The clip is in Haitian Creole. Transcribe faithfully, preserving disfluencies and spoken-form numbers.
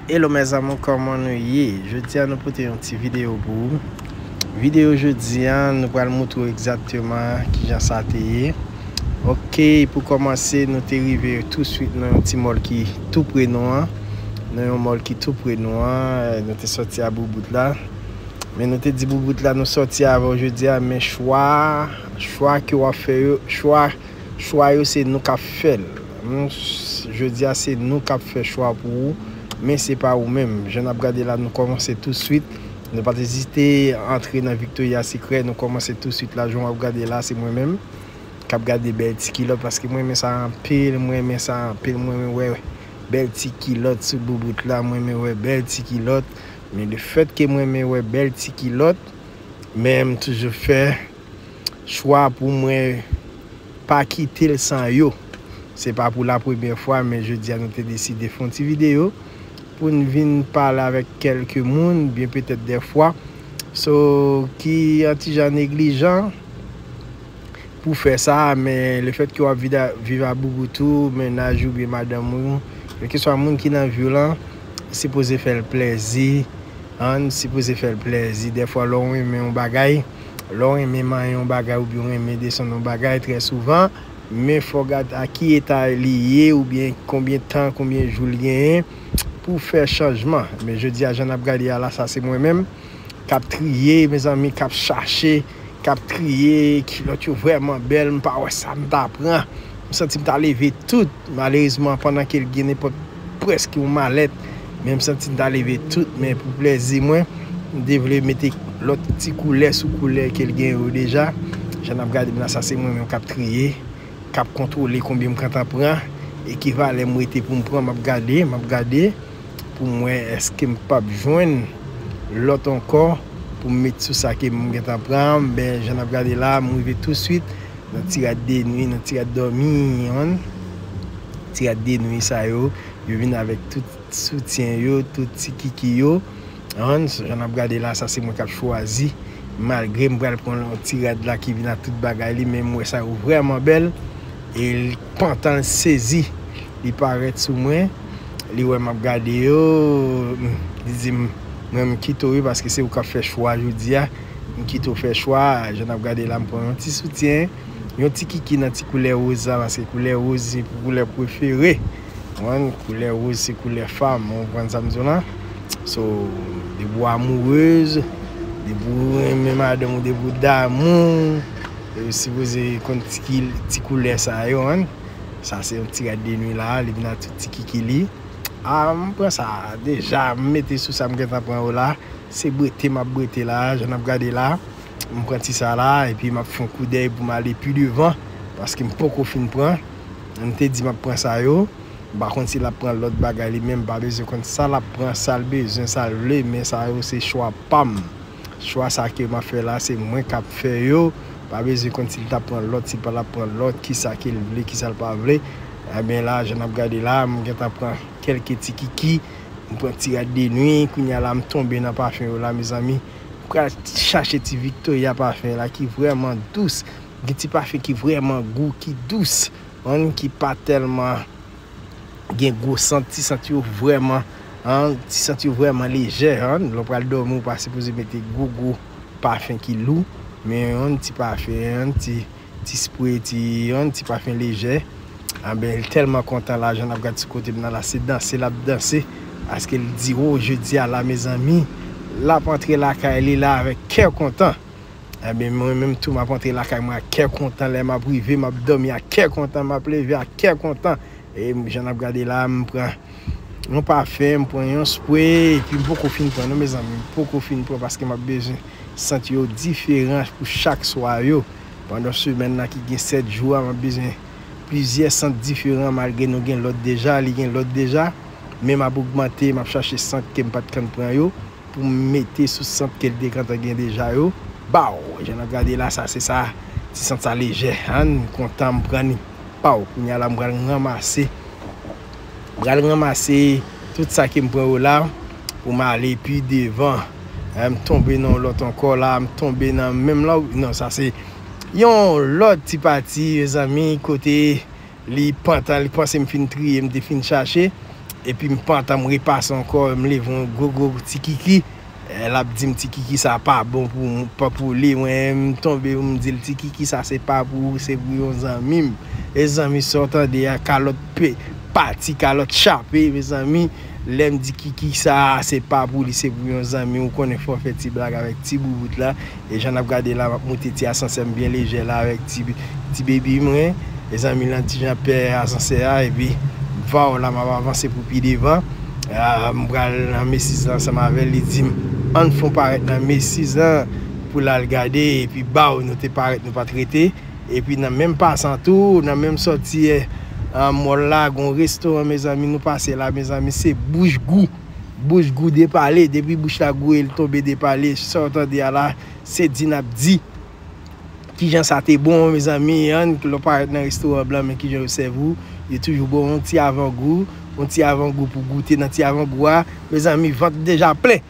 Hello mes amours, kòman nou ye? Jodi a nou pote yon ti videyo pou ou. Videyo jodi a, nou pral moutre w egzakteman kijan sa te ye. Ok, pou kòmanse, nou te rive touswit nan yon ti mòl ki tou pre nou an. Nan yon mòl ki tou pre nou an, nou te sòti a Boubout la. Men nou te di Boubout la, nou sòti avè w jodi a, men chwa, chwa ke w ap fè yo, chwa, chwa yo se nou k ap fè l. Hmm, jodi a se nou k ap fè chwa pou ou, men se pa ou menm. Jan n ap gade la, nou kòmanse touswit. Nou pa t ezite antre nan Victoria's Secret, nou kòmanse touswit la. Jan w ap gade la, se mwen menm k ap gade bèl ti kilòt, paske mwen renmen sa anpil, mwen renmen sa anpil, mwen renmen wè bèl ti kilòt sou Boubout la, mwen renmen wè bèl ti kilòt. Men lefètke mwen renmen wè bèl ti kilòt, men m toujou fè chwa pou mwen pa kite l san yo. Se pa pou la premyè fwa, men jodi a nou te deside fè yon ti videyo pou n vin pale avèk kèlke moun, byen petèt dèfwa, so, ki yon ti jan neglijan pou fè sa, men lefètke w ap viv a, viv a Boubout ou, mennaj ou byen madanm ou, kèlkeswa moun ki nan vi w lan, sipoze fè l plèzi, an, sipoze fè l plèzi. Dèfwa, lè w renmen yon bagay, lè w renmen manyen yon bagay oubyen w renmen desann yon bagay, trè souvan, men fò w gade a ki eta li ye oubyen konbyen tan, konbyen jou l genyen pou fè chanjman. Men jodi a, jan n ap gade a la, sa se mwen menm k ap triye, mezanmi, k ap chache, k ap triye, kilòt yo vrèman bèl, m pa wè sa m ta pran. M santi m ta leve tout, malerezman, pandan ke l gen nenpòt prèske yon malèt, men m santi m ta leve tout, men pou plèzi mwen, m te vle mete lòt ti koulè sou koulè ke l gen yo deja. Jan n ap gade m la, sa se mwen menm k ap triye, k ap kontwole konbyen m gentan pran, e ki valè m rete pou m pran, m ap gade, m ap gade, pou m wè èske m p ap jwenn lòt ankò pou m met sou sa ke m gentan pran. Ben, jan n ap gade la, m rive touswit nan ti rad de nwi, nan ti rad dòmi, yon ti rad de nwi sa yo, yo vin avèk tout soutyen yo, tout ti kiki yo. An, jan n ap gade la, sa se mwen k ap chwazi. Malgre m pral pran yon ti rad la ki vin ak tout bagay li, men m wè sa yo vrèman bèl. E l pantan, l sezi. Li parèt sou mwen. Li wè m ap gade yo. Li di m, mwen m kite w wi, paske se ou k ap fè chwa jodi a. M kite w fè chwa. Jan n ap gade la, m pran yon ti soutyen. Yon ti kiki nan ti koulè woz la, paske koulè woz se koulè prefere. Konprann? Koulè woz se koulè fanm, ou konprann sa m di w lan? So, depi w amourez, depi w renmen madanm ou, depi w damou, e, sipoze konn ti, ki- ti koulè sa yo, konprann? Sa se yon ti rad de nwi la, li vin ak tout ti kiki li. A, m pran sa deja, m mete sou sa m gentan pran yo la. Se brete m ap brete la, jan n ap gade la. M pran ti sa la, epi m ap fè yon koudèy pou m ale pi devan, paske m poko fin pran. M te di m ap pran sa yo. M pa konn si l ap pran lòt bagay li menm, m pa bezwen konn sa l ap pran, sa l bezwen, sa l vle, men sa yo se chwa pa m. Chwa sa ke m ap fè la, se mwen k ap fè yo. Pa bezwen konn si l t ap pran lòt, si l pa t ap pran lòt, kisa ke l vle, kisa l pa vle. Ebyen la, jan n ap gade la, m gentan pran kèlke ti kiki, m pran ti rad de nwi, kounye a la, m tonbe nan pafen yo la, mezanmi. M pral chache ti Victoria pafen la ki vrèman dous. Gen ti pafen ki vrèman gou, ki dous. An, ki pa tèlman gen gwo sant, ti sant yo vrèman, an, ti sant yo vrèman lejè, an. Lè w pral dòmi, ou pa sipoze mete gwo, gwo pafen ki lou, men yon ti pafen, yon ti, ti spre, ti, yon ti pafen lejè. Anben, li tèlman kontan la, jan n ap gade sou kote m nan la, se danse l ap danse, paske l di, o, jodi a la, mezanmi, l ap antre lakay li la avèk kè kontan. Enben, mwen menm tou, m ap antre lakay mwen ak kè kontan. Lè m ap rive, m ap dòmi ak kè kontan, m ap leve ak kè kontan. E jan n ap gade la, m pran yon pafen, m pran yon spre, epi m poko fin pran non, mezanmi, m poko fin pran paske m ap bezwen sant yo diferan pou chak swa yo. Pandan semèn nan ki gen sèt jou a, m ap bezwen plizyè sant diferan, malgre nou gen lòt deja, li gen lòt deja, men m ap ogmante, m ap chache sant ke m pa t konn pran yo, pou m mete sou sant ke l te gentan gen deja yo. Baw, jan n ap gade la, sa se sa, ti sant sa lejè, an, m kontan m pran li. Baw, kounye a la, m pral ranmase, m pral ranmase tout sa ke m pran yo la, pou m ale pi devan. Eh, m tonbe nan yon lòt ankò la, m tonbe nan menm la, non, sa se yon lòt ti pati, mezanmi, kote li pantan, li panse m fin triye, m te fin chache. Epi m pantan m repase ankò, m leve yon gwo gwo ti kiki. Eh, l ap di m ti kiki sa pa bon pou, pa pou li. Mwen, m tonbe, m di l ti kiki sa se pa pou ou, se pou yon zanmi m. E zanmi sa w tande a, kalòt pe, pati, kalòt chape, mezanmi. Lè m di kiki sa se pa pou li, se pou yon zanmi. Ou konnen fò fè ti blag avèk ti boubout la. E jan n ap gade la, m ap moute ti asansè m byen lejè la avèk ti, ti bebi mwen. Mezanmi, l an ti jan pè asansè a, epi vaw la, m ap avanse pou pi devan. Ah, m pral nan Macy's la ansanm avè l, li di m, ann fon parèt nan Macy's la pou l al gade, epi baw, nou te parèt, nou pa t rete. Epi nan menm pasan tou, nan menm sòti, eh, ah, mall la, gon restoran, mezanmi, nou pase la, mezanmi, se bouch gou. Bouch gou depale, depi bouch la gou, e l tonbe depale, sa w tande a la, se di n ap di. Kijan sa te bon, mezanmi, ann, lè w parèt nan restoran blan, men kijan yo sèvi w, yo toujou ba w yon ti avangou, yon ti avangou pou goute nan ti avangou a, mezanmi, vant deja plen.